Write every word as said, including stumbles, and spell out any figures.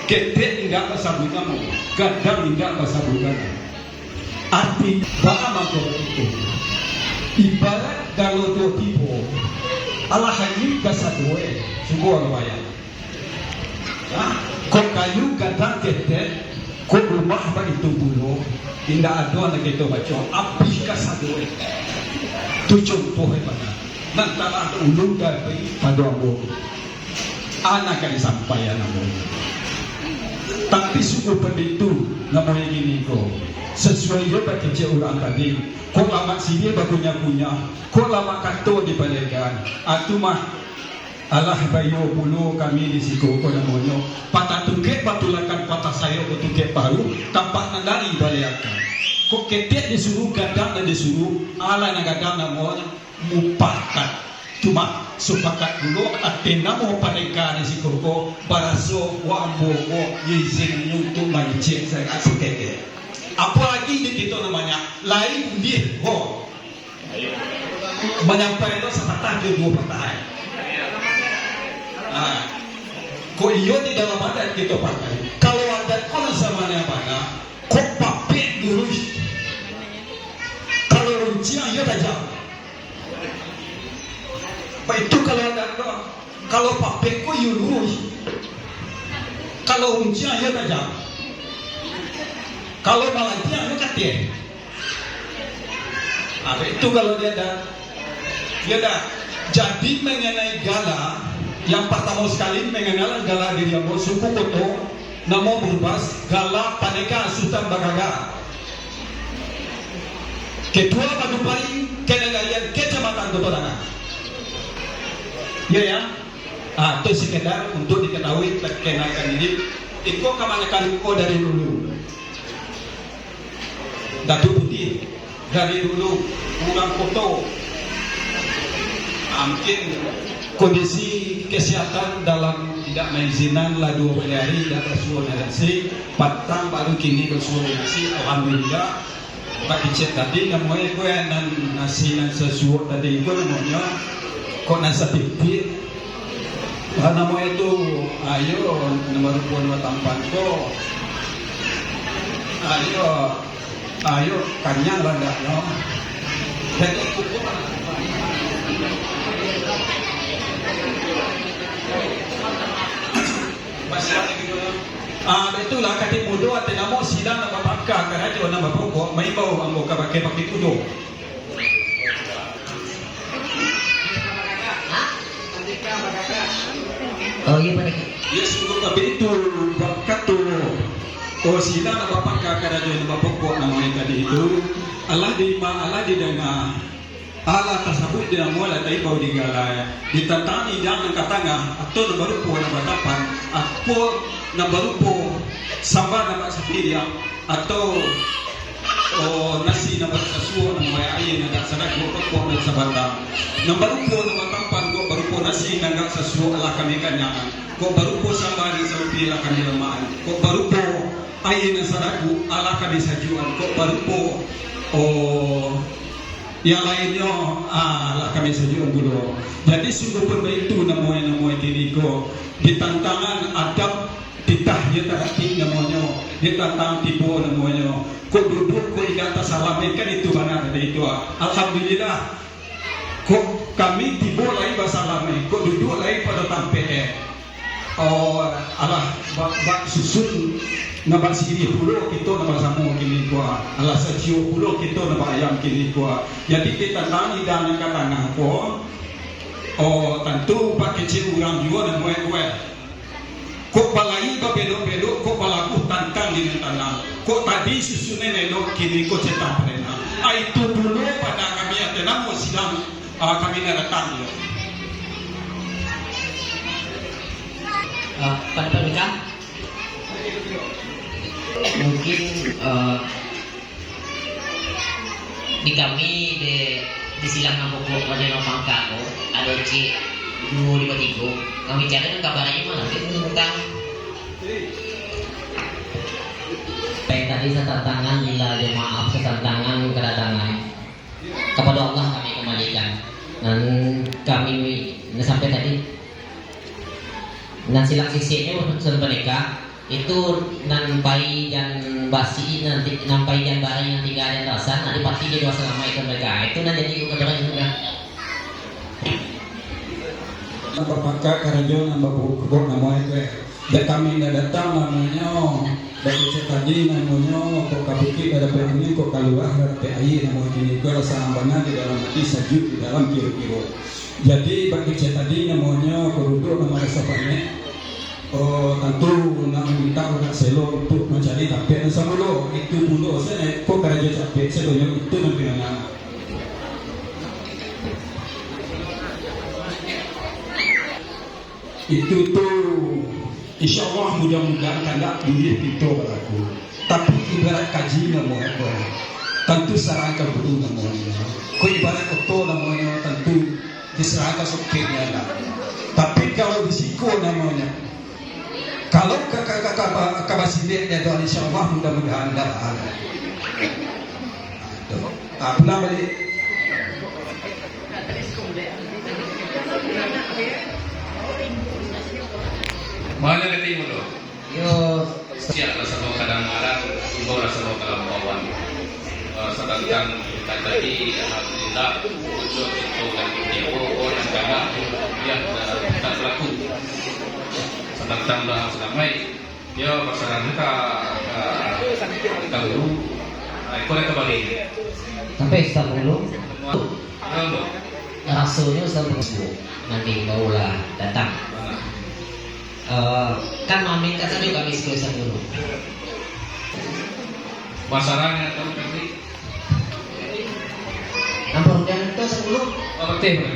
Ketek indak basabuik namo, gadang indak basabuik gadang. Arti baa mangko baitu? Ibarat galo duo tibo, alah hayuik kasadoe, cubo lo bayang. Nah, kok kayu gadang ketek, kok rumah baitu pulo, indak ado nan kito baco, abih kasadoe. Tu contoh bana. Nan talah ulun dari pado ambo. Anak ka disampaian ambo. Tapi sungguh pado itu, namonyo kini ko, sasuai jo bakecek urang tadi, kok lamak siriah bakunyah-kunyah, kok lamak kato dipalegan, atu mah, alah baiyo pulo kami di siko ko namonyo, patah tungkek batulakan patah sayok batungkek paruik, tampak nan dari baliakan. Kok ketek disuruah, gadang nan disuruah, alah nan gadang namonyo, mupakat. Cuma supakat pulo, ati namo paneka di siko ko, baraso wa ambo ko, yo izinnyo untuak mangecek saketek. Apolagi di kito namonyo, lai buliah ko. Manyampai tu sapatah jo duo patah, eh. Nah, ko iyo di dalam adat kito pakai. Kalau adat ko nan sabananyo bana, ko papek luruih. Kalau runciang iyo tajam. Baitu kalau adat ko, kalau papek ko iyo luruih, kalau runciang iyo tajam, kalau malantiang iyo katiah. Ah, baitu kalau di adat. Iyo dak? Jadi, manganai gala, yang partamo sakali manganal gala diri ambo, suku Koto, namo Burbas, gala Paneka Sutan Bagaga. Ketua Padupai Kanagarian Kecamatan Koto Danau. Iyo, yo? Ah, tu sekedar untuk diketahui, perkenalkan diri. Iko kamanakan ko dari dulu. Datuak Putiah, dari dulu urang Koto. Ah, mungkin kondisi kesehatan dalam tidak maizinan lah duo baleh ari indak basuo nasi, patang baru kini basuo nasi, alhamdulillah. Bakecek tadi namonyo ko nan nasi nan sasuok tadi ko namonyo, kok nan satitiak. Ah, namonyo tu, ayo, nan barupo nan batampan ko. Ayo, ayo, kanyang lah andaknyo. Jadi, masih ada gitu. Ah, baitulah, Katik Mudo, ateh namo sidang nan bapangka karajo nan bapokok, maimbau ambo kabake Katik Mudo. Oh, iyo, Pak. Iyo, sungguah tapi itu bakato, oh, sidang nan bapangka karajo nan bapokok namonyo tadi itu, alah di-, alah didanga, alah tasabuik di namo, alah taimbau di gala, ditantang idangan nan ka tangah, atau nan barupo nan batampan, atau nan barupo samba nan basapiriang, atau, oh, nasi nan basasuok, nan bayak aia nan agak sadakuak, pakuak nan sabatang. Nan barupo nan batampan, kok barupo nasi nan agak sasuok, alah kami kanyangan. Kok barupo samba nan sarupi, alah kami lamakan. Kok barupo aia nan sadakuak, alah kami sajuakan. Kok barupo, oh, yang lainnyo, ah, alah kami sajuakan pulo. Jadi, sungguah pun baitu namonyo, namonyo kini ko, di tantangan adab titah iyo taratik namonyo, di tantangan tibo namonyo. Kok duduak, kok indak tasalamaik, kan itu bana tadi itu, ah. Alhamdulillah. Kok kami tibo lai basalamaik, kok duduak lai pado tampek, eh. Oh, alah, bak, bak susun nan basiriah pulo kito nan basamo kini ko, ah. Alah saciok pulo kito nan baayam kini ko, ah. Jadi, di tantangan idangan nan ka tangah ko, oh, tantu bakecek urang juo nan muek-muek. Kok balai babelok-belok, kok balabuah tantang di nan tanah. Kok tadi susunan elok, kini ko centang parenah. Ah, itu pulo bana kami ateh namo sidang, ah, kami nan datang ko. Ah, pada pernikahan, mungkin, eh, Di kami, di, di silang nan pokok rajo nan pangka ko, ado ciek duo limo tigo. Kami cari nan kabarnyo malah, di ujung utang. Tadi satantangan, bila jo maaf, satantangan kadatangan. Kapado Allah kami kambalikan. Nan kami, nan sampai tadi, nan silang sisiknyo, urusan panikah. Itu nan pai jan basi, nan ti-, nan pai jan barai, nan tingga jan rasan, nak dipati jadi urang salamaik tu mereka. Itu nan jadi gubernur juga. Nan bapangka karajo nan babuhuk-buhuk namo itu, eh. Dek kami indak datang namonyo, bak kecek tadi namonyo, kok ka bukik dak dapek angin, kok ka lurah dak dapek aia, namonyo kini ko rasa bana di dalam ati, sajuak di dalam kiro-kiro. Jadi, bak kecek tadi namonyo, kok duduak namo rasa panek, oh, tantu nak mamintak urang selo untuak mancari tapek nan samulo. Itu pulo sajo, kok karajo capek sadonyo itu nan pinangan. Itu tu, insya Allah, mudah-mudahan kandak buliah pinto balaku. Tapi ibarat kaji namo ko, tantu sarang ka guru namonyo. Ko ibarat oto namonyo, tantu disarang ka soketnyo lah. Tapi kalau di siko namonyo, kalau ka, ka, ka, ka, ka basilek dia doa, insya Allah, mudah-mudahan dah ada. Ah, pulang balik. Mana kata ibu tu? Yo. Siap lah sama kadang malam, ibu lah sama kadang bawah. Eh, sedangkan kita tadi, alhamdulillah, untuk itu dan itu, oh, dan karena dia, eh, tak berlaku. Sedangkan dah selama Yo, pasaran ka, ka, ka guru. Nah, iko dah kabari. Sampai Ustaz Pangulu. Yo, Bu. Rasonyo Ustaz Pangulu nanti maulah datang. Mana? Eh, kan maminta sajo kami sekali Ustaz Pangulu. Pasaran atau nanti? Ampun, jangan tu sepuluh. Oh, betul.